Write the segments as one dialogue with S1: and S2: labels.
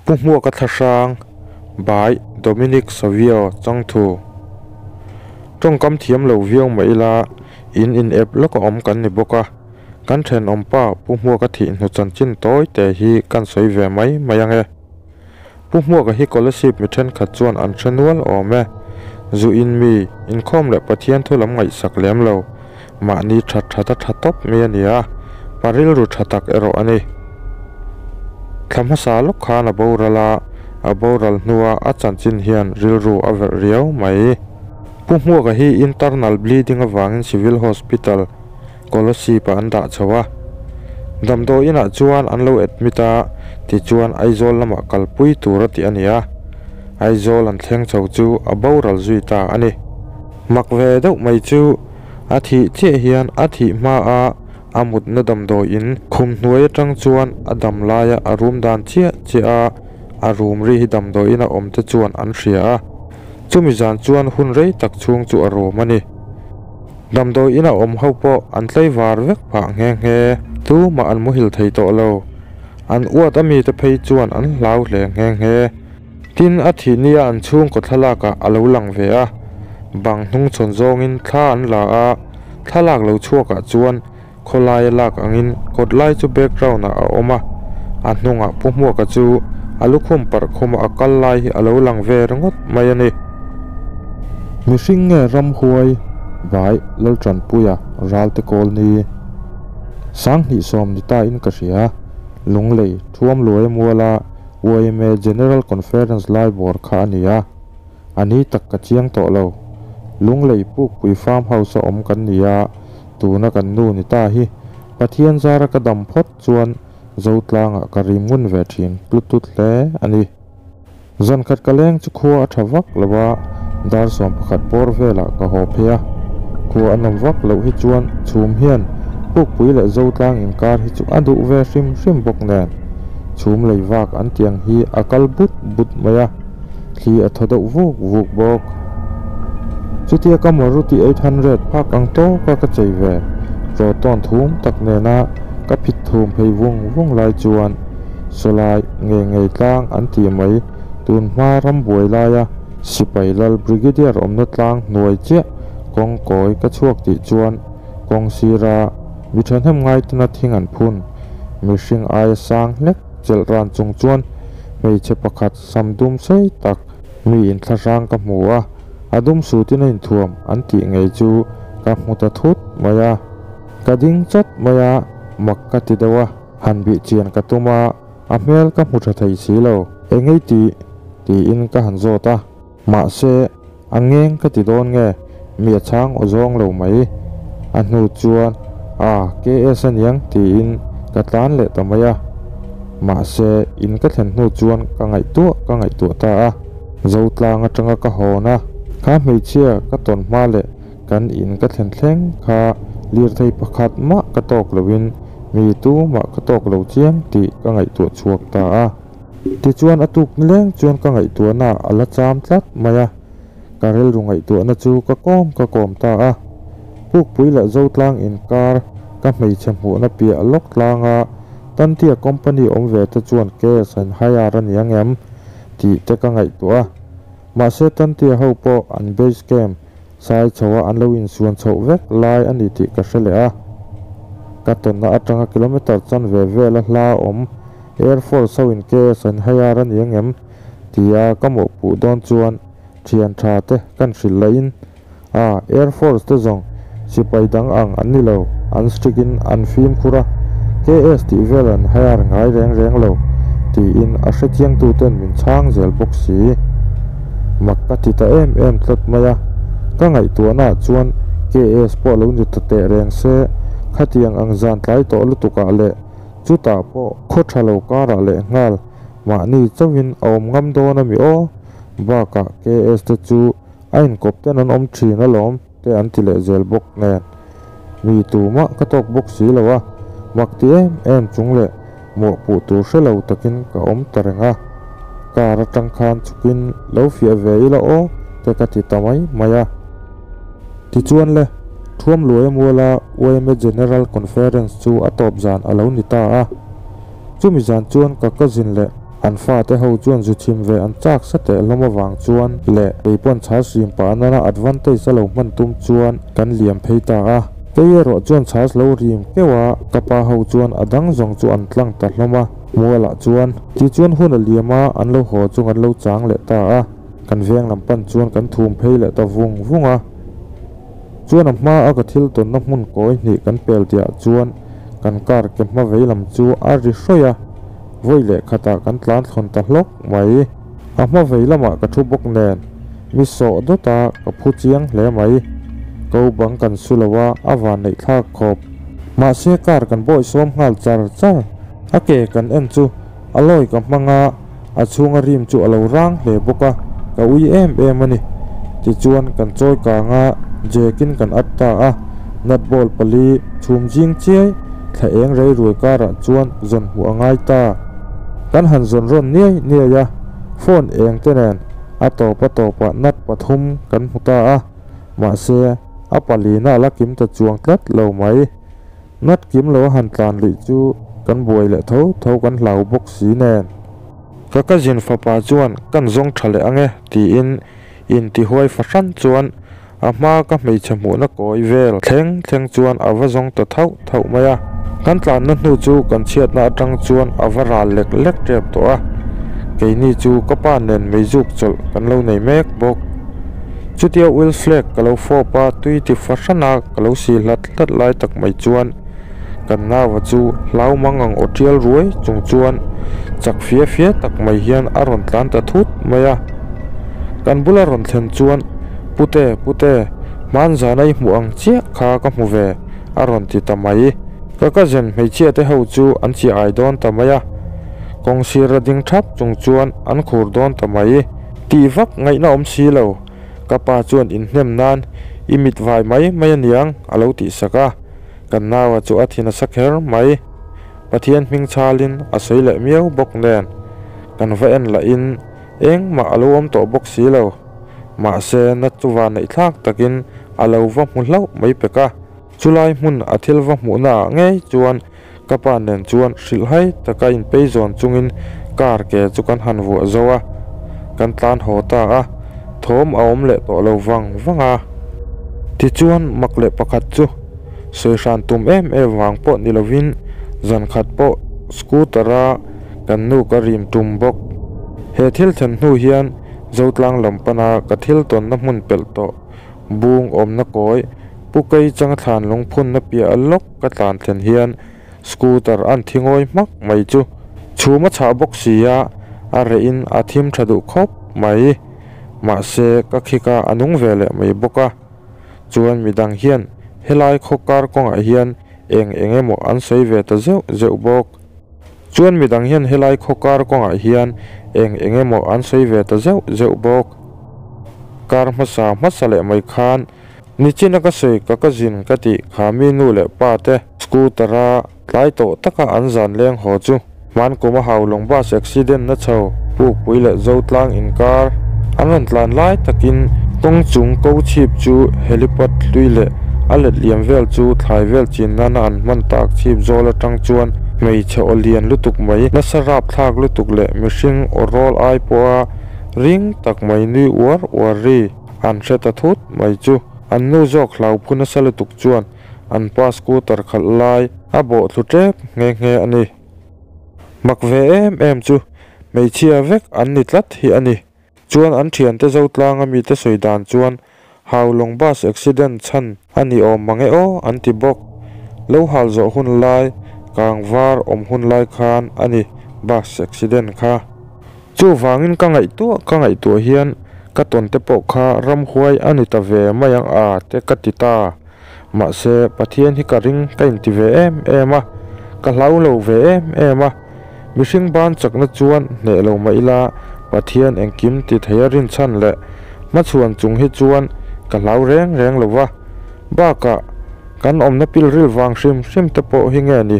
S1: Pu Hmuaka Thlahrang by Dominic Savio Changthu Tawngkam thiam lo viau mah ila in in ep lawk a awm kan ni bawk a, kan thenawm pa Pu Hmuaka thih hnu chanchin tawi te hi kan sawi ve mai mai ang e. Pu Hmuaka hi Kolasib mi thenkhat chuan an hre nual awm e. Zu in mi, inkhawm leh Pathian thu lam ngaihsak lem lo, mahni that that a tha tawp mai a ni a, pa rilru tha tak erawh a ni. Thla hmasa lawk khan a boral a, a boral hnua a chanchin hian rilru a verh riau mai. Pu Hmuaka hi internal bleeding avangin Civil Hospital, Kolasib-ah an dah chho a. Damdawi inah chuan an lo admit a, tichuan Aizawl lamah kalpui tur a tih a ni a. Aizawl an thleng chho chu a boral zui ta a ni. Mak ve deuh mai chu a thih chiah hian a thih hma a a mutna damdawi in khum hnuai atang chuan a dam laia a rum dan chiah chiah a, a rum ri hi damdawi in a awm te chuan an hria a. Chumi zan chuan hun rei tak chhung chu a rum a ni. Damdawi in a awm ho pawh an tlaivar vek phah nghe nghe. Tumah an muhil thei tawh lo. An uat a mite phei chuan an hlau hle nghe nghe. Tin, a thih nia an chhungkaw thlalakah a lo lang ve a, bang hnung chhawn zawngin thla an la a, thlalak lo chhuakah chuan khawlaia lak angin kawt lai chu background ah a awm a, a hnungah Pu Hmuaka chu a lukhum parh khuma a kal lai hi a lo lang ve ringawt mai a ni. Mihring nge ramhuai Bai Laltanpuia Ralte Kawlni Sanghnih sawm ni ta in ka hria, Lunglei Thuamluaia muala YMA General Conference lai bawr kha a ni a, a ni tak ka chiang tawh lo. Lunglei Pukpui Farm House a awm kan ni a, tuna kan nu ni ta hi Pathian zara ka dam phawt chuan Zotlangah ka rim ngun ve thin tlut tlut hle a ni. Zan khat ka leng chu khua a tha vak lo a, dar 11 bawr velah ka haw phei a. Khua a nawm vak loh hi chuan chhum hian Pukpui leh Zotlang inkar hi chu a duh ve hrim hrim bawk nen chhum lei vak an tiang hi a kal but but mai a, thli a thaw deuh vuk vuk bawk. Chutia ka Maruti 800 phak ang tawka ka chei ve chaw tawn thum tak nena ka phit thum phei vung vung lai chuan sawlai ngei ngei tlang an ti mai tun hma ram buai laia sipai lal Brigadier awmna tlang hnuai chiah kawng kawi ka chhuak tih chuan kawng sira mi thahnem ngaitana thing an phun. Mihring aia sang hlek chelh ran chung chuan hmeichhe pakhat sam dum sei tak mi inthlahrang ka hmu a, a dum sutin a inthuam an tih ngei chu ka hmu ta thut mai a. Ka ding chawt mai a, mak ka ti deuh a, han bih chian ka tum a, a hmel ka hmu tha thei si lo. Engei tih? tiin ka han zawt a. Mahse, a ngeng ka ti dawn nge, mi a chhang aw zawng lo mai. A hnu chuan, A, KS a niang tiin ka tlan leh ta mai a. Mahse, in ka thlen hnu chuan ka ngaihtuah ka ngaihtuah ta a. Zotlang atanga ka hawn a, kha hmeichhia ka tawn hma leh kan in ka thlen thleng kha lirthei pakhat mah ka tawk loin mi tumah ka tawk lo chiang tih ka ngaihtuah chhuak ta a. Tichuan a tuk nileng chuan ka ngaihtuahna a la cham tlat mai a, ka rilru ngaihtuahna chu ka kawm ka kawm ta a. Pukpui leh Zotlang inkar ka hmeichhe hmuhna piah lawk tlanga Tantia company awm ve te chuan case an hire a ni ang em tih te ka ngaihtuah a. Mahse Tantia ho pawh an base camp Sai chhoa an lo insuan chhoh vek lai a ni tih ka hre leh a. Ka tawnna atanga kilometre chanve vela hla awm Air Force ho in KS an hire a ni ang em? tia ka mawhpuh dawn chuan thian tha te kan hrilh lahin, A, Air Force te zawng sipai dang ang an ni lo, an strict in an fimkhur a, KS tih vel an hire ngai reng reng lo, tiin a hrechiangtuten min chhang zel bawk si. Mak ka ti ta em em tlat mai a, ka ngaihtuahnaah chuan KS pawh lo ni ta teh reng se, khatiang ang zan tlai tawh lutukah leh chutah pawh khaw tha lo karah leh nghal mahni chauhin a awm ngam dawn a mi aw, bakah KS te chu a inkawp ten an awm thin alawm. te an ti leh zel bawk nen mi tumah ka tawk bawk si lo a, mak ti em em chung leh mawhpuh tur hre lo takin ka awm ta reng a, car atang khan chhukin lo fiah ve ila aw te ka ti ta mai mai a. Tichuan le, Thuamluaia muala yma General Conference chu a tawp zan a lo ni ta a, chumi zan chuan ka cousin leh. An fate ho chuan zu chhim ve an chak sa teh hlawm avang chuan leh kei pawn chhas rim pah nana advantage a lo hman tum chuan kan liam phei ta a. Kei erawh chuan chhas lo rim keuh a, ka pa ho chuan a dang zawng chu an tlang ta hlawm a. Mualah chuan tichuan hun a liam a, an lo haw chung an lo chang leh ta a. Kan veng lam pan chuan kan thum phei leh ta vung vung a. Chuan a hma a ka thil tawnna hmun kawi hnih kan pel tihah chuan kan car ke hma vei lam chu a ri hrawih a, vawi leh khatah kan tlan thlawn ta hlawk mai. A hma vei lamah ka thu bawk nen mi sawh dawt a, ka phu chiang hle mai. Ko bang kan su lo a, a van neih thlak khawp. Mahse car kan bawi sawm nghal char char. A ke kan en chu a lawi ka hmang a. A chhunga rim chu a lo rang hle bawk a, ka ui em em a ni. Tichuan kan chawi kang a, Jack-in kan at ta a, nut ball pali chhum zing chiai thla eng rei ruai karah chuan zawn hmuh a ngai ta. Kan han zawn rawn niai niai a, phone eng te nen a tawp a tawpah nut pathum kan hmu ta a, mahse a palina a la kim ta chuang tlat lo mai. Nat kim lo a han tlan luih chu kan buai leh tho tho kan hlau bawk si nen. Ka cousin fapa chuan kan zawng tha leh ange tiin intihuai fahran chuan a hma ka hmeichhe hmuhna kawi vel thleng thleng chuan a va zawng ta thauh thauh mai a. Kan tlanna hnu chu kan chhiatna atang chuan a va ral lek lek tep tawh a, keini chu ka pa nen meizuk chawlh kan lo nei mek bawk. Chutia Will Flag ka lo fawp a, tui ti fahrana ka lo si hlat hlat lai tak mai chuan kan nauva chu hlau mang ang aw tial ruai chung chuan chak fia fia tak mai hian a rawn tlan ta thut mai a. Kan bula rawn thlen chuan, Pute, pute, hmanzana i hmuh ang chiah kha ka hmu ve, a rawn ti ta mai. Ka cousin hmeichhia te ho chu an chi ai dawn ta mai a, kawng sira ding thap chung chuan an khur dawn ta mai. Tih vak ngaihna awm si lo, ka pa chuan inhnem nan i mit vai mai mai aniang a lo tih sak a, kan naua chu a thi nasa kher mai. Pathian hming chhalin a sawi leh miau bawk nen, kan va en lahin engmah a lo awm tawh bawk si lo. Mahse, na chu va neih thlak takin a lo va hmu hlauh mai pek a. Chulai hmun a thil va hmuhna ah ngei chuan Ka pa nen chuan hrilhhai taka inpei zawn chungin car ke chu kan han vuah zo a, kan tlan haw ta a, thawm a awm leh tawh lo vang vang a. Tichuan mak leh pakhat chu sawi hran tum em em vang pawh ni lovin zan khat pawh scooter a kan nu ka rim tum bawk. He thil thlen hnu hian Zotlang lam pana ka thil tawnna hmun pelh tawh bung awmna kawi Pu Kei changa thlan lungphunna piah lawk ka tlan thlen hian scooter an thi ngawi hmak mai chu chhum a chhah bawk si a, a reh in a thim tha duh khawp mai. Mahse ka khik a a nung ve leh mai bawk a. Chuan midang hian helai khaw kar kawngah hian eng eng emaw an sawi ve ta zeuh zeuh bawk. Chuan midang hian helai khaw kar kawngah hian eng eng emaw an sawi ve ta zeuh zeuh bawk. Kar hmasa hmasa leh mai khan Nichina ka sawi ka ka zin ka tih kha mi nu leh pa te scooter a tlai tawh taka an zan leng haw chu hman kum a Haulawng bus accident na chho Pukpui leh Zotlang inkar an rawn tlan lai takin kawng chung ko chhip chu helipad hlui leh a let liam vel chu thlai vel chin nana an hman tak chhip zawl atang chuan hmeichhe aw lian lutuk mai nasa rapthlak lutuk leh mihring aw rawl ai pawha ring tak mai nui uar uar ri. An hre ta thut mai chu an nu zawk hlau phu nasa lutuk chuan an pa scooter khalh lai a bawh thlu tep nghe nghe a ni. Mak ve em em chu hmeichhia vek an ni tlat hi a ni. Chuan an thiante Zotlanga mite sawi dan chuan Haulawng bus accident chhan a ni awm mang e aw an ti bawk. Lo hal zawh hun lai, kang var awm hun lai khan a ni bus accident kha. Chuvangin ka ngaihtuah ka ngaihtuah hian ka tawn te pawh kha ramhuai a ni ta ve mai ang a te ka ti ta. Mahse, Pathian hi ka ring ka inti ve em em a, ka hlau lo ve em em a. Mihring ban chakna chuan hneh lo mah ila Pathian engkim ti thei a rinchhan leh hmachhuan chung hi chuan ka hlau reng reng lo va. Bakah, kan awmna pilril vang hrim hrim te pawh hi nge ni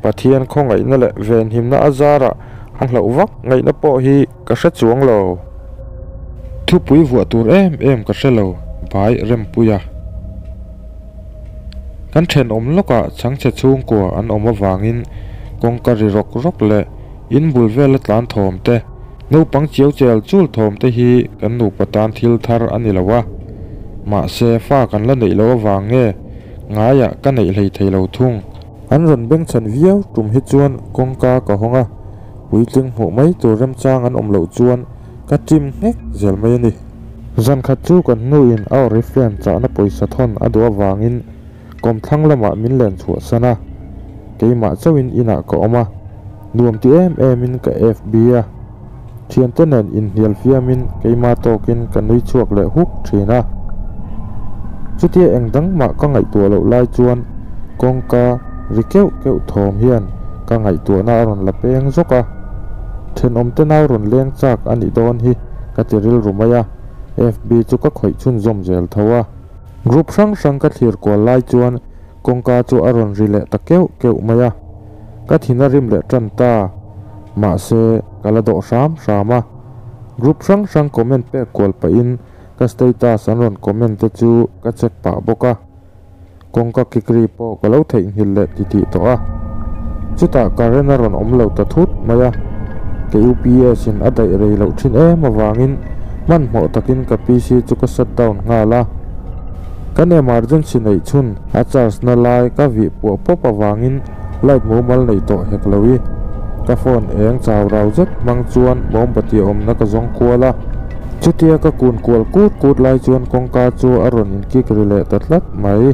S1: Pathian khawngaihna leh venhimna a zarah A hlauh vak ngaihna pawh hi ka hre chuang lo. Thupui vuah tur em em ka hre lo, Bai Rempuia. Kan thenawm lawkah chhangchhe chhungkua an awm avangin kawngka ri rawk rawk leh In bul vela tlan thawm te, naupang chiau chel chul thawm te hi kan nupa tan thil thar a ni lo a. Mahse, fa kan la neih loh avang nge ngaiah ka neih hlei thei lo thung. An rawn bengchhan viau tum hi chuan kawngka ka hawng a, puitling hmuh mai tur remchang an awm loh chuan ka ṭim nghek zel mai a ni. Zan khat chu kan hnuin a oriflame chahna pawisa thawn a duh avangin kawmthlang lamah min len chhuahsan a, keimah chauhin inah ka awm a, nuam ti em emin ka FB a, thiante nen inhnial fiamin keimah tawkin ka nui chhuak leh huk thin a. Chutia eng dang mah ka ngaihtuah loh lai chuan kawngka ri keuh keuh thawm hian ka ngaihtuahna a rawn la peng zawk a, thenawmte nau rawn leng chak a nih dawn hi ka ti rilru mai a, FB chu ka khawih chhunzawm zel tho a. Group hrang hrang ka thlir kual lai chuan kawngka chu a rawn ri leh ta keuh keuh mai a, ka thin a rim leh tan ta. Mahse, ka la dawh hram hram a. Group hrang hrang comment pek kual pahin ka status an rawn comment te chu ka check pah bawk a. Kawngka kikri pawh ka lo theihnghilh leh titih tawh a. Chutah current a rawn awm lo ta thut mai a, ka UPS in a daih rei loh thin em avangin hmanhmawh takin ka PC chu ka shut down nghal a. Kan emergency neih chhun a charge na lai ka vih puah pawp avangin light mumal neih tawh hek lo i. Ka phone eng chau rau zet hmang chuan mombati awmna ka zawng kual a. Chutia ka kun kual kut kut lai chuan kawngka chu a rawn inkik ri leh ta tlat mai.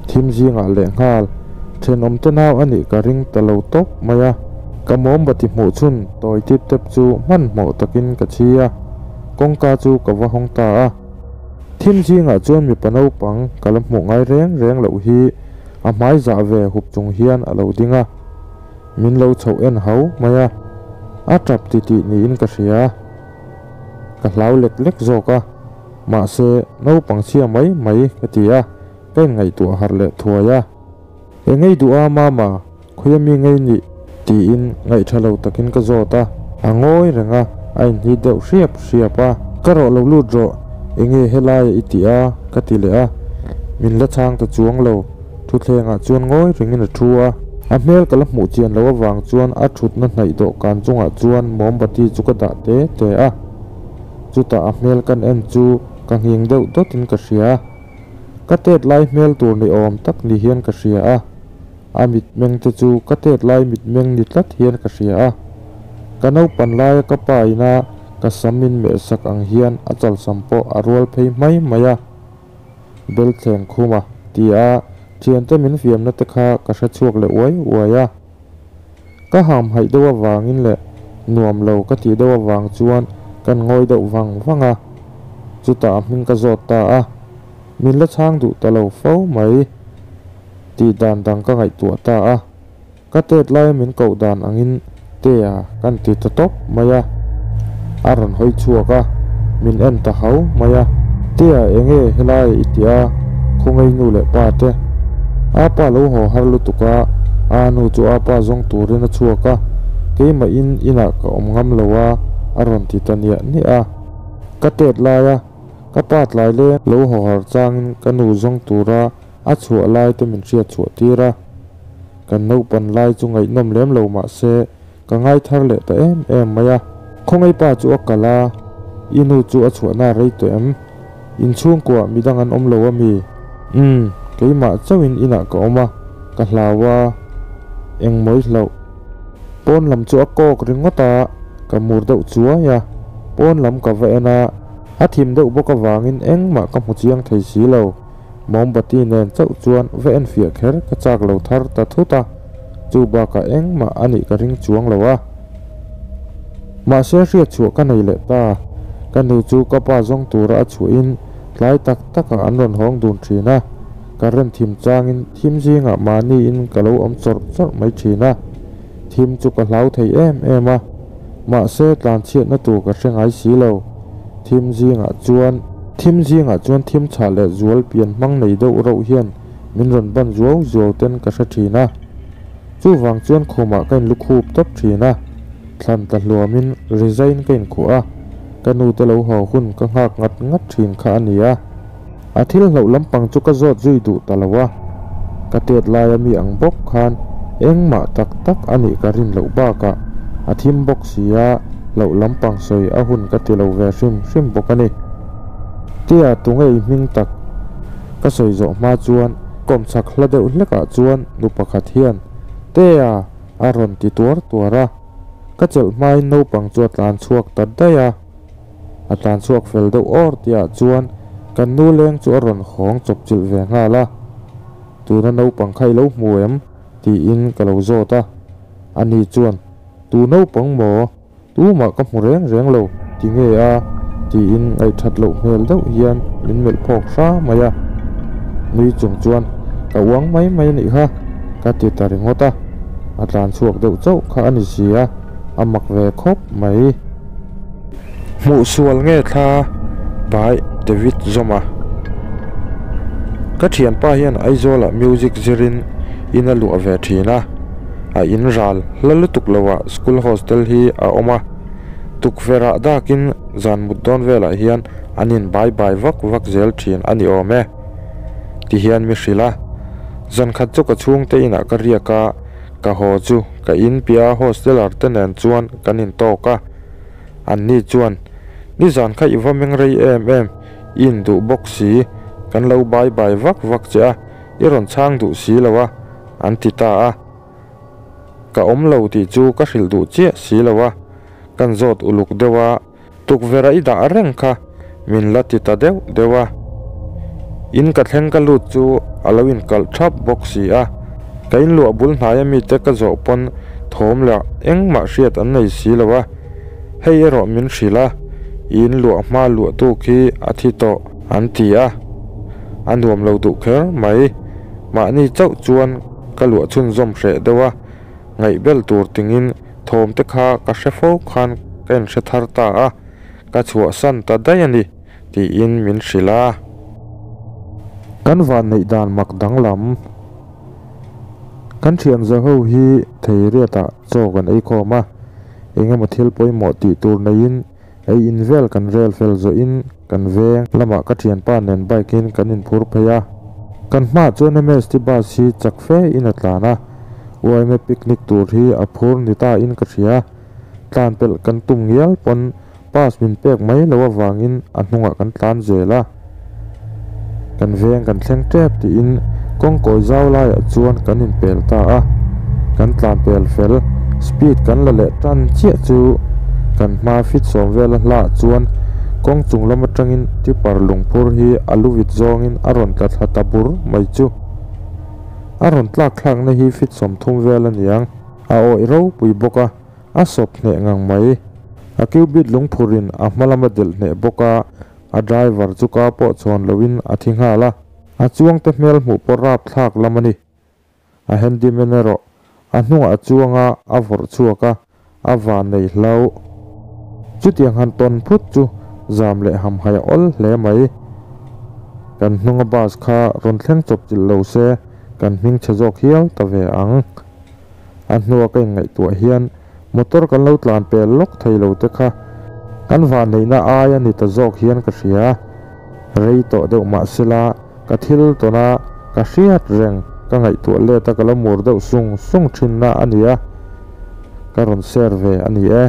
S1: Thim zingah lehnghal thenawmte nau a nih ka ring ta lo tawp mai a. Ka mombati hmuh chhun tawi tip tep chu hmanhmawh takin ka chhi a, kawngka chu ka va hawng ta a. Thim zingah chuan mipa naupang ka la hmuh ngai reng reng loh hi a hmai zah ve hup chung hian a lo ding a, min lo chhoh en hau mai a, a tap titih niin ka hria. Ka hlau lek lek zawk a, mahse naupang chhia mai mai ka ti a, ka inngaihtuah harh leh thuai a. Eng ngei duh a Mama, khawi ami ngei nih? tiin ngaihtha lo takin ka zawt a, a ngawi reng a, a inhit deuh hriap hriap a. Ka rawh lo lut rawh, enge helaia i tih a? ka ti leh a, min la chhang ta chuang lo, thutthlengah chuan ngawi rengin a thu a. A hmel ka la hmuh chian loh avang chuan a thutna hnaih dawhkan chungah chuan mombati chu ka dah te te a, chutah a hmel kan en chu ka nghing deuh dawtin ka hria. Ka tet lai hmel tur ni awm tak ni hian ka hria a, a mitmeng te chu ka tet lai mitmeng ni tlat hian ka hria a. Ka naupan laia ka pa ina ka sam min mehsak ang hian a chalsam pawh a rual phei mai mai a. Belthleng khuma ti a thiante min fiamna te kha ka hre chhuak leh uai uai a. Ka hamhaih deuh avangin leh nuam lo ka tih deuh avang chuan kan ngawi deuh vang vang a, chutah a hming ka zawt ta a, min la chhang duh ta lo fo mai tih dan dang ka ngaihtuah ta a, ka tet laia min koh dan angin Tea kan ti ta tawp mai a, a rawn hawi chhuak a, min en ta hau mai a, Tea enge helai i tih a, khawngaih nu leh pa te. A pa lo haw har lutuk a, a nu chu a pa zawng turin a chhuak a, keimah in inah ka awm ngam lo a, a rawn ti ta niah niah a. Ka tet lai a, ka pa tlai leng lo haw har changin ka nu zawng tura a chhuah lai te min hriat chhuah tir a. Kan naupan lai chu ngaihnawm lem lo mah se ka ngai thar leh ta em em mai a. Khawngaih pa chu a kal a, i nu chu a chhuahna rei tawh em? Inchhungkuah midang an awm lo a mi? Umm, keimah chauhin inah ka awm a, ka hlau a, eng mawi hlauh. Pawn lam chu a kawk ringawt a, ka mur deuh chuai a, pawn lam ka va en a, a thim deuh bawk avangin engmah ka hmu chiang thei si lo. Mombati nen chauh chuan va enfiah kher ka chak lo thar ta thut a, chu bakah engmah a nih ka ring chuang lo a. Mahse hriatchhuah ka nei leh ta, ka nu chu ka pa zawng tura a chhuahin tlai tak takah an rawn hawng dun thin a, ka rem thim changin thim zingah mahniin ka lo awm chawrh chawrh mai thin a, thim chu ka hlau thei em em a, mahse tlanchhiatna tur ka hre ngai si lo. Thim zingah chuan Thim zingah chuan thim chhah leh zual pian hmang nei deuh reuh hian min rawn ban zuau zuau ten ka hre thin a. Chuvang chuan khumah ka inlukhup tawp thin a, thlan tla hluamin resign ka inkhuah a, ka nute lo haw hun ka nghak ngat ngat thin kha a ni a. A thil hlauh lampang chu ka zawt zui duh ta lo a, ka tet laia mi ang bawk khan engmah tak tak a nih ka rin loh bakah A thim bawk si a, hlauh lampang sawi a hun ka ti lo ve hrim hrim bawk a ni. Tia tunge i hming tak? Ka sawi zawh hma chuan kawmchhak hla deuh hlekah chuan nu pakhat hian, Tea! a rawn ti tuar tuar a. Ka chelh hmain naupang chu a tlan chhuak ta daih a. A tlan chhuak fel deuh awr tihah chuan kan nu leng chu a rawn hawng chawpchilh ve nghal a. Tuna naupang kha i lo hmu em? tiin ka lo zawt a. Ani chuan, Tu naupang maw? Tumah ka hmu reng reng lo, ti nge a? tiin ngaihthat loh hmel deuh hian min melh phawk hra mai a. Nui chung chuan, Ka uang mai mai a nih kha, ka ti ta ringawt a. A tlan chhuak deuh chauh kha a ni si a, a mak ve khawp mai. Hmuh sual nge thla by David Zoma. Ka thianpa hian Aizawlah music zirin in a luah ve thin a, a in ral hla lutuk loah school hostel hi a awm a, tukverh ah dakin zan mut dawn velah hian an in bai bai vak vak zel thin a ni awm e. Ti hian mi hrilh a, zan khat chu ka chhungte inah ka riak a, Ka haw chu ka in piah a hosteler te nen chuan kan in tawk a, an ni chuan, Nizan kha i va meng rei em em, i in duh bawk si, kan lo bai bai vak vak che a, i rawn chhang duh si lo a, an ti ta a. Ka awm lo tih chu ka hrilh duh chiah si lo a, kan zawt uluk deuh a, Tukverh a i dah reng kha min la ti ta deuh deuh a. In ka thleng ka lut chu a lo inkalh thap bawk si a. Ka inluah bul hnaia mite ka zawh pawn thawm leh engmah hriat an nei si lo a. Hei erawh min hrilh a, i inluah hma luahtu khi a thi tawh an ti a. A nuam lo duh kher mai. Mahni chauh chuan ka luah chhunzawm hreh deuh a. Ngaihbel tur tingin thawm te kha ka hre fo khan ka inhre thar ta a, ka chhuahsan ta daih a ni, tiin min hrilh a. Kan vanneih dan mak danglam. Kan thian zaho hi Theiriatah chaw kan ei khawm a, eng emaw thil pawimawh tih tur neiin ei in vel kan rel fel zawhin kan veng lamah ka thianpa nen bike in kan inphur phei a. Kan hmaah chuan MST bus hi chak fe in a tlan a, YMA picnic tur hi a phur ni ta in ka hria. Tlan pelh kan tum ngial pawn pass min pek mai lo avangin a hnungah kan tlan zel a. Kan veng kan thleng tep tiin kawngkawi zau laiah chuan kan inpel ta a, kan tlan pel fel, speed kan la leh tan chiah chu kan hma fit sawm vela hlaah chuan kawng chung lam atangin tipper lungphur hi a lu vit zawngin a rawn tla thla ta bur mai chu. A rawn tlak thlakna hi fit 30 vel a niang, a awih ropui bawk a, a sawp hneh ngang mai. A cubit lungphurin a hma lama delh hneh bawk a, A driver chu ka pawh chhawn loin a thi nghal a, a chuangte hmel hmuh pawh rap thlak lam a ni. A handyman erawh a hnungah a chuang a, a vawrh chhuak a, a van nei hlauh. Chutiang han tawn phut chu zam leh hamhai a awl hle mai. Kan hnunga bus kha rawn thleng chawp chilh lo se kan hming chhe zawk hial ta ve ang. A hnua ka inngaihtuah hian Motor kan lo tlan pel lawk thei lo te kha kan vanneihna ai a ni ta zawk hian ka hria. Rei tawh deuh mah sela ka thil tawn a, ka hriat reng ka ngaihtuah let a ka lo mur deuh sung sung thinna a ni a, ka rawn share ve a ni e.